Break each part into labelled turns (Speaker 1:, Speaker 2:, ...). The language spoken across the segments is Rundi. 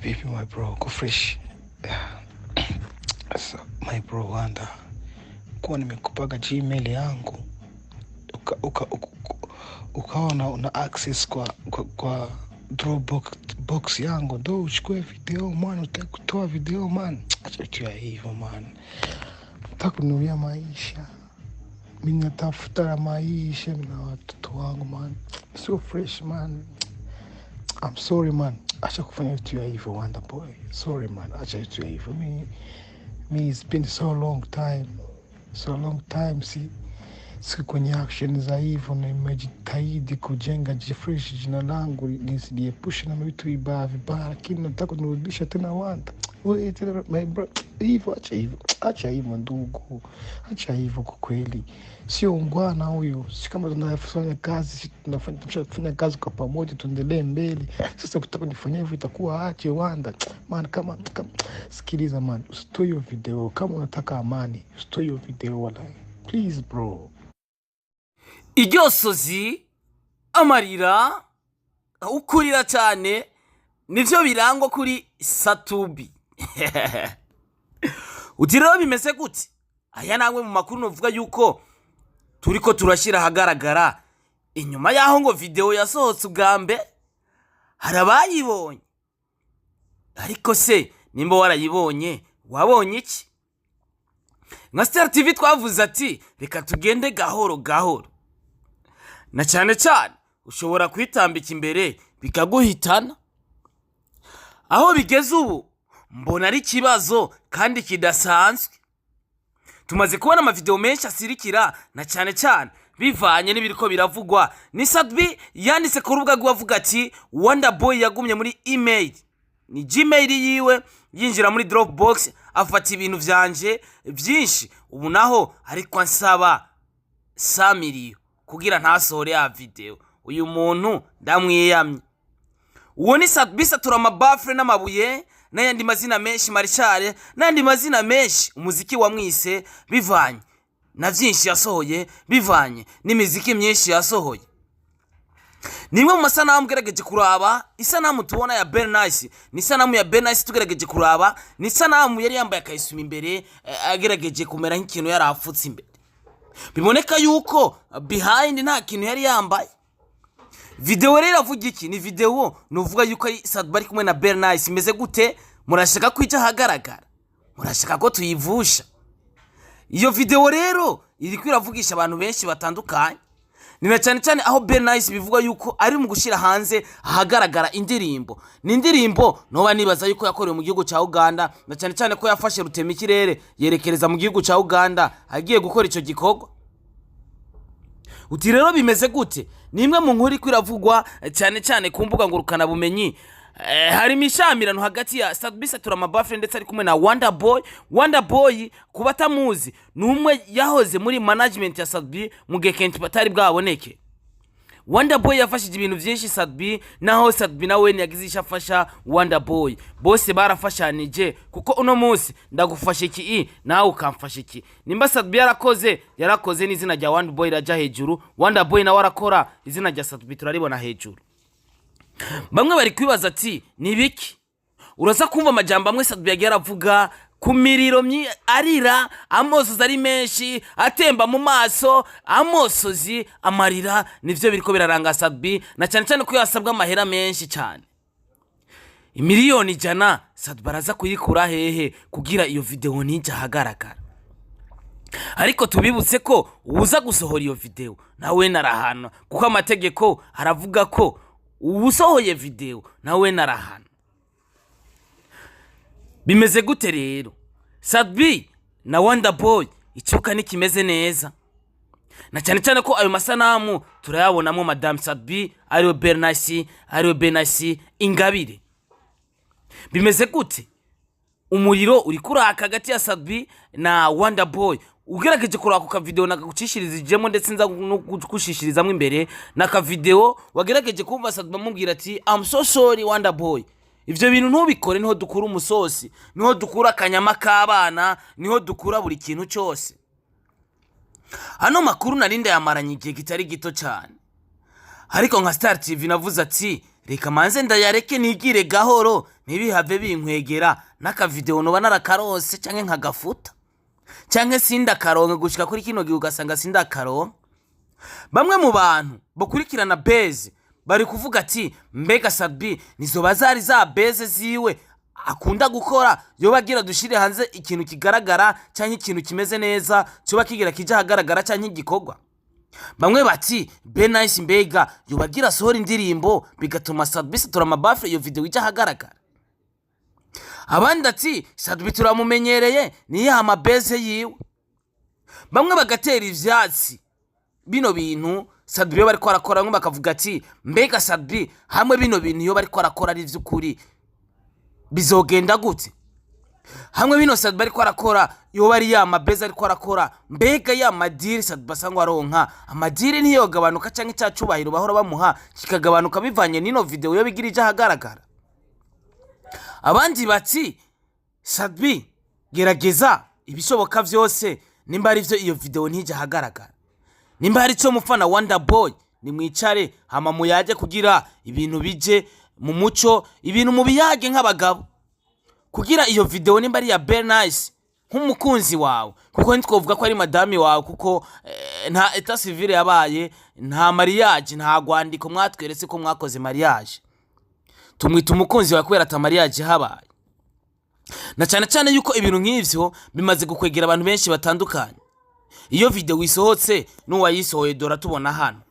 Speaker 1: Vipi my bro, uko fresh? Yeah. So, my bro Wanda, kuwa nimekupaga Gmail yangu ukawa na access kwa Dropbox box yangu ndo uchukue video man, utaki kutoa video man. Acha tu ya hivyo man, nataka kunuia maisha, mimi natafuta maisha na watoto wangu man, so fresh man. I'm sorry man, acha kufanya vitu ya hivyo Wanda boy. Sorry man, acha vitu ya hivyo. Mi it's been so long time, so long time si kwenye action za hivyo, na nimejitahidi kujenga jifresh jina langu nisijiepushe na vitu vibaya vibaya, lakini nataka kunirudisha tena Wanda. Wewe tena my bro, hivyo acha hivyo, acha hivyo ndugu, acha hivyo kwa kweli, sio ungwana huyo. Si kama tunafanya kazi, si tunafanya tumeshafanya kazi kwa pamoja, tuendelee mbele. Sasa ukitaka nifanyia hivyo itakuwa ache Wanda man. Kama sikiliza man, usitoe hiyo video kama unataka amani, usitoe hiyo video walai, please bro.
Speaker 2: Iryosozi, amarira, ukurira cyane nivyo birangwa kuri Sat-B. Uti rero bimeze gute? Aya namwe mu makuru novuga yuko turiko turashyira ahagaragara inyuma y'aho ngo video yasohotse ubwa mbere hari abayibonye. Ariko se nimba warayibonye, wabonye iki? Nka Star TV twavuze ati reka tugende gahoro gahoro, na cyane cyane ushobora kwitambika imbere bikaguhitana. Aho bigeze ubu mbona ari ikibazo kandi kidasanzwe. Tumaze kubona amavideo menshi asirikira, na cyane cyane bivanye n'ibiriko biravugwa. Ni Sat-B yanditse ku rubuga rwe avuga ati Wonder Boy yagumye muri email, ni Gmail yiwe, yinjira muri Dropbox afata ibintu vyanje vyinshi, ubu naho ariko ansaba 100 miliyo kugira ntasohore ya video. Uyu muntu ndamwiyamye. Uwo ni Sat-B satura amabafure n'amabuye n'ayandi mazina menshi, marishare n'ayandi mazina menshi umuziki wamwise bivanye na vyinshi yasohoye, bivanye n'imiziki myinshi yasohoye. Ni imwe mu masanamu ugerageje kuraba. Isanamu tubona ya Bernice ni isanamu ya Bernice. Tugerageje kuraba, ni isanamu yari yambaye akayisuma imbere, agerageje kumera nk'ikintu yari afutse imbere, biboneka yuko behind nta kintu yari yambaye. Video rero iravuga iki? Ni video nuvuga yuko ari Sat-B ari kumwe na Bernice. Imeze gute? Murashaka ko ijya ahagaragara? Murashaka ko tuyivusha? Iyo video rero iriko iravugisha abantu benshi batandukanye, ni na cyane cyane aho Bernice bivugwa yuko ari mu gushyira hanze ahagaragara indirimbo. Ni indirimbo noba nibaza yuko yakorewe mu gihugu cya Uganda, na cyane cyane ko yafashe rutema ikirere yerekereza mu gihugu cya Uganda agiye gukora icyo gikorwa. Uti rero bimeze gute? Ni imwe mu nkuru iriko iravugwa cyane cyane ku mbuga ngurukanabumenyi. Hari imishamirano hagati ya Sat-B Satura Mabafre ndetse ari kumwe na Wonder Boy. Wonder Boy, kuba atamuzi, ni umwe yahoze muri management ya Sat-B mu gihe kenshi batari bwaboneke. Wonder Boy yafashije ibintu byinshi Sat-B, naho Sat-B nawe yagize icyo afasha Wonder Boy. Bose barafashanije, kuko uno munsi ndagufasha iki i nawe ukamfasha iki. Nimba Sat-B yarakoze, yarakoze n'izina rya Wonder Boy rajya hejuru. Wonder Boy nawe arakora, izina rya Sat-B turaribona hejuru. Bamwe bari kwibaza ati ni ibiki? Uraza kumva amajambo amwe Sat-B yagiye aravuga ku miriro arira, amosozi ari menshi atemba mu maso, amosozi, amarira, nivyo biriko biraranga Sat-B, na cyane cyane ko yasabwa amahera menshi cyane, 100 miliyoni. Sat-B araza kuyikura hehe kugira iyo video ntijya ahagaragara? Ariko tubibutse ko uza gusohora iyo video nawe narahana, kuko amategeko aravuga ko uwusohoye video nawe narahana. Bimeze gute rero? Sat-B na Wonder Boy icyuka ntikimeze neza, na cyane cyane ko ayo masanamu turayabonamo Madame Sat-B ariwe Bernice, ariwe Bernice Ingabire. Bimeze gute? Umuriro uri kuraka hagati ya Sat-B na Wonder Boy. Ugerageje kuraka ku kavideo nakagucishirizijemo, ndetse nza no gushishirizamo imbere n'akavideo wagerageje kumva Sat-B amubwira ati "I'm so sorry Wonder Boy, ivyo bintu ntubikore." Niho dukura umusosi, niho dukura akanyama k'abana, niho dukura buri kintu cyose. Ano makuru nari ndayamaranye igihe kitari gito cyane, ariko nka Star TV navuze ati reka manze ndayareke nigire gahoro. Ntibihave binkwegera n'akavideo noba narakaronse canke nkagafuta canke sindakaronke gushika kuri kino gihe, ugasanga sindakaronka. Bamwe mu bantu bakurikirana buzz bari kuvuga ati: "Mbega Sat-B nizoba zari za buzz ziwe akunda gukora, yoba agira dushire hanze ikintu kigaragara canke ikintu kimeze neza coba kigira kija ahagaragara canke igikorwa?" Bamwe bati: "Bernice mbega yoba agira asohora indirimbo bigatuma Sat-B satura amabafure, iyo video ija ahagaragara?" Abandi ati: "Sat-B turamumenyereye, niyo amabuzz yiwe." Bamwe bagatera ivyatsi bino bintu Sat-B iyo bariko arakora. Bamwe bakavuga ati: "Mbega Sat-B hamwe bino bintu iyo bariko arakora ari ivy'ukuri, bizogenda gute? Hamwe bino Sat-B ariko arakora yoba ari ya mabuzz ariko arakora, mbega ya madeal Sat-B asangwa aronka, amadeal ntiyogabanuka canke ca cubahiro bahora bamuha kikagabanuka bivanye n'ino video yo bigira ija ahagaragara?" Abandi bati: "Sat-B gerageza ibishoboka vyose, nimba ari vyo iyo video ntijya ahagaragara. Nimba hari ico mufana Wonder Boy, nimwicare hama muyage kugira ibintu bije mu muco, ibintu mubiyage nk'abagabo, kugira iyo video nimba ari ya Bernice nk'umukunzi wawe, kuko ntitwovuga ko ari madami wawe, kuko nta état civil yabaye, nta mariage, nta rwandiko mwatweretse ko mwakoze mariage. Tumwita umukunzi wawe kubera ata mariage habaye, na cyane cyane yuko ibintu nk'ivyo bimaze gukwegera abantu benshi batandukanye. Iyo video isohotse n'uwayisohoye dora tubona hano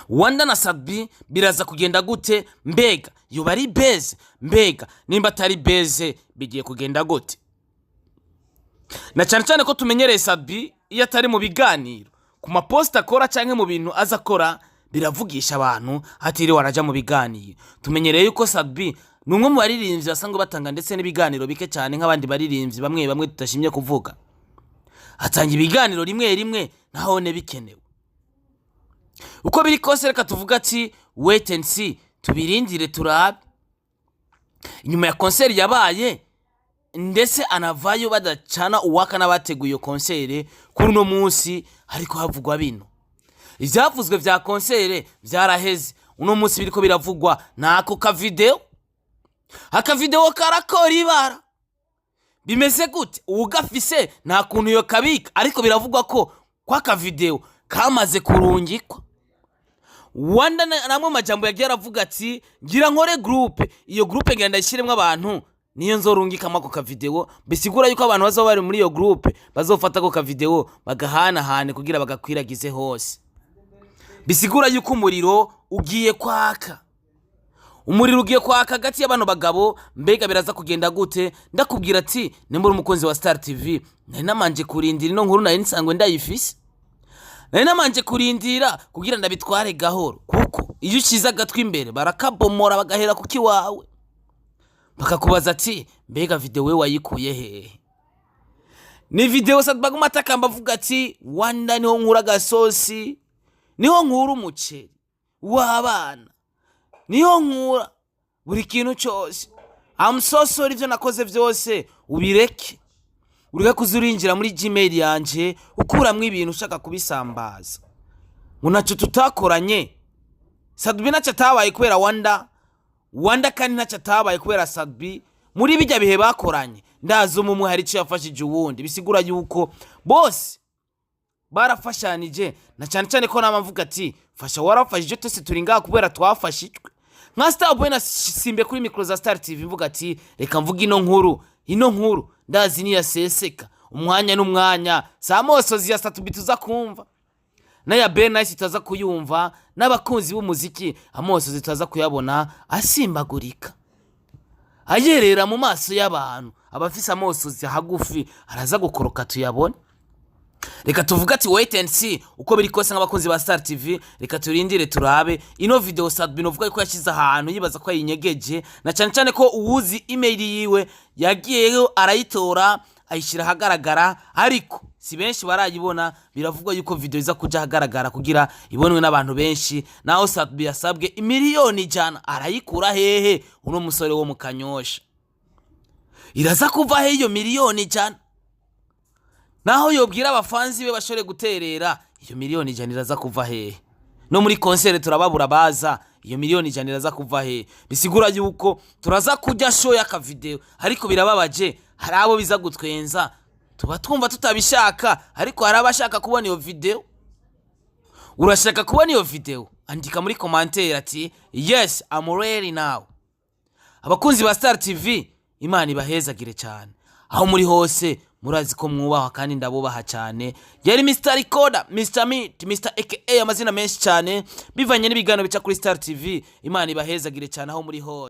Speaker 2: Wanda na Sat-B, biraza kugenda gute? Mbega yoba ari buzz? Mbega nimba atari buzz, bigiye kugenda gute?" Na cyane cyane ko tumenyereye Sat-B, iyo atari mu biganiro, ku maposita akora cyangwa mu bintu aza akora biravugisha abantu atiriwe araja mu biganiro. Tumenyereye yuko Sat-B ni umwe mu baririmbyi basanzwe batanga ndetse n'ibiganiro bike cyane nk'abandi baririmbyi bamwe bamwe tudashimye kuvuga. Atanga ibiganiro rimwe rimwe nahone bikenewe. Uko biri kose, reka tuvuga ati wait and see, tubirindire turabe. Inyuma ya concert yabaye ndetse anavayo badacana uwaka n'abateguye iyo concert, kuri uno munsi hariko havugwa bino. Ivyavuzwe vya concert vyaraheze. Uno munsi biriko biravugwa nako kavideo. Akavideo karakora ibara, bimeze gute? Uwugafise nta kuntu yo kabika, ariko biravugwa ko kwa kavideo kamaze kurungikwa. Wanda namwe majambo yagiye aravuga ati: "Ngira nkore groupe, iyo groupe ngira ndayishyiremo abantu, niyo nzorungikamo ako kavideo." Bisigura yuko abantu bazoba bari muri iyo groupe bazofata ako kavideo bagahanahane kugira bagakwiragize hose. Bisigura yuko umuriro ugiye kwaka, umuriro ugiye kwaka hagati y'abano bagabo. Mbega biraza kugenda gute? Ndakubwira ati nimba uri umukunzi wa Star TV, nari namanje kurindira ino nkuru, nari nsanzwe ndayifise, nari namanje kurindira kugira ndabitware gahoro, kuko iyo ushize agatwi imbere barakabomora, bagahera kuko iwawe bakakubaza ati: "Mbega video we wayikuye hehe?" Ni video Sat-B aguma atakamba avuga ati: "Wanda niho nkura agasosi, niho nkura umuceri w'abana, niho nkura buri kintu cyose. I'm so sorry, ibyo nakoze byose ubireke, ureke kuza urinjira muri Gmail yanje ukuramwo ibintu ushaka kubisambaza." Ngo ntacyo tutakoranye. Sat-B ntacyo atabaye kubera Wanda, Wanda kandi ntacyo atabaye kubera Sat-B. Muri bijya bihe bakoranye, ndazi umwe hari icyo yafashije uwundi. Bisigura yuko bose barafashanije, na cyane cyane ko nama mvuga ati: "Fasha warafashije, twese turi ngaha kubera twafashijwe." Nka Star Boy na simbe kuri mikoro za Star TV mvuga ati: "Reka mvuge ino nkuru." Ino nkuru ndazi niyaseseka umwanya n'umwanya, saa mosozi ya Sat-B tuza kumva, n'aya Bernice tutaza kuyumva, n'abakunzi b'umuziki amosozi tutaza kuyabona asimbagurika ayerera mu maso y'abantu. Abafise amosozi hagufi araza gukoroka tuyabone. Reka tuvuge ati wait and see. Uko biri kose, nk'abakunzi ba Star TV, reka turindire turabe ino video Sat-B novuga ko yashyize ahantu yibaza ko yayinyegeje, na cyane cyane ko uwuzi email yiwe yagiyeyo arayitora ayishyira ahagaragara, ariko si benshi barayibona. Biravugwa yuko video iza kuja ahagaragara kugira ibonwe n'abantu benshi. Naho Sat-B yasabwe 100 miliyoni arayikura hehe? Uno musore wo mu Kanyosha, iraza kuva he iyo 100 miliyoni? Naho yobwira abafanzi be bashobore guterera, iyo 100 miliyoni iraza kuva hehe? No muri concert turababura baza. Iyo 100 000 000 iraza kuva he? Bisigura yuko turaza kurya show y'akavideo, ariko birababaje, hari abo biza gutwenza, tuba twumva tutabishaka, ariko hari abashaka kubona iyo video. Urashaka kubona iyo video? Andika muri commentaire ati "Yes, I'm ready now." Abakunzi ba Star TV, Imana ibahezagire cyane aho muri hose. Murazi ko mwubahwa kandi ndabubaha cyane. Yari Mr Recorder, Mr Meat, Mr aka amazina menshi cyane bivanye n'ibiganiro bica kuri Star TV. Imana ibahezagire cyane aho muri hose.